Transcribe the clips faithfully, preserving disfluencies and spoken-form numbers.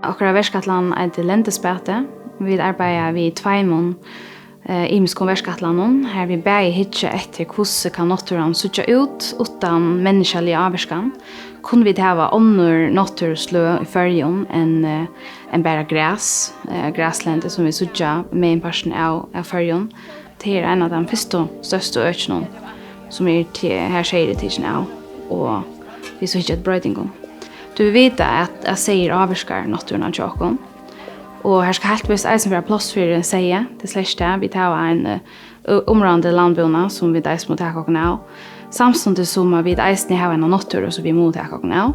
Okkara verkætlan eitur Lendisbati. Vit arbeiða við tveimum, eh, ymiskum verkætlanum, har vit bæði hyggja eftir, hvussu kann náttúran síggja út uttan menniskjaliga ávirkan? Kunnu vit hava onnur náttúrusløg í Føroyum enn, eh, enn bara gras, eh, graslendi, sum vit síggja meginpartin av, av Føroyum? Tað er ein av teimum fyrstu størstu økinum, sum er til, har seyður er tikin av, og vit síggja eftir broytingum. Tí vit vita, at, at seyður ávirkar náttúruna hjá okkum, og har skal heilt vist eisini vera pláss fyri seyði, tað er slett tað. Vit hava ein, eh, ø-, umráðandi landbúnað, sum vit eisini mugu taka okkum av, samstundis sum at vit eisini hava eina náttúru, sum vit mugu taka okkum av.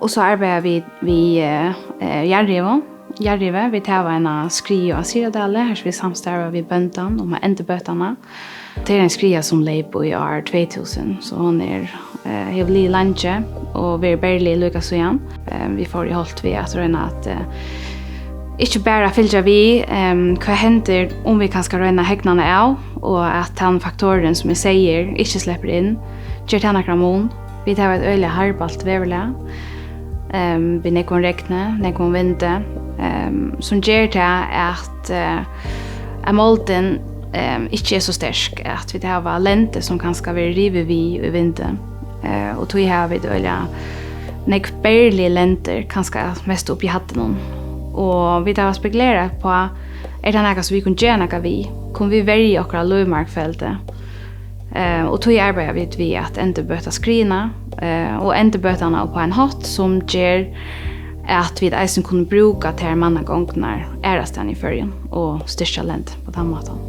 Og so arbeiða vit við, eh, eh, jarðrivu. Jarðrivu, vit hava eina skriðu á Syðradali, har sum vit samstarva við bóndan um at endurbøta hana. Tað er ein skriða, sum leyp í ár tvey túsund, so hon er, eh, hevur ligið leingi og verið berlig líka síðan. Eh, vit fóru í holt við at royna at, eh, ikki bara fylgja við, em, hvat hendir um vit kanska royna at hegna hana av, og at tann faktorin, sum eg seyður, ikki sleppur inn, ger tað nakran mun? Vit hava eitt øgiliga harðbalt veðurlag, em, við nógvum regni, nógvum vindi, em, sum ger tað at, eh, at moldin, em, ikki er so sterk, at vit hava lendi, sum kanska verður rivið við í vindi. Eh, og tí hava vit øgiliga nógv berlig lendir, kanska mest uppi í hæddunum. Og vit hava spekulerað upp á, er tað nakað, sum vit kunnu gera nakað við? Kunnu vit verja okkara lívmarkfeldi? Eh, og tí arbeiða vit við at endurbøta skriðuna, eh, og endurbøta hana upp á ein hátt, sum ger at vit eisini kunnu brúka tær mannagongdirnar aðrastaðni í Føroyum og styrkja lend á tann mátan.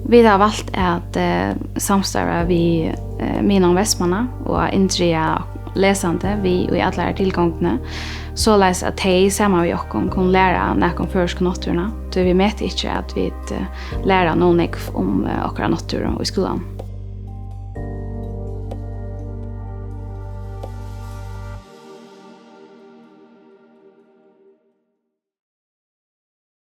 Vit hava valt at, eh, samstarva við, eh, Miðnám Vestmanna og at inndraga lesandi við í allari tilgongdini, soleiðis at tey saman við okkum kunnu læra nakað um føroysku náttúruna, tí vit meta ikki, at vit, eh, læra nóg nógv um, eh, okkara náttúru í skúlanum.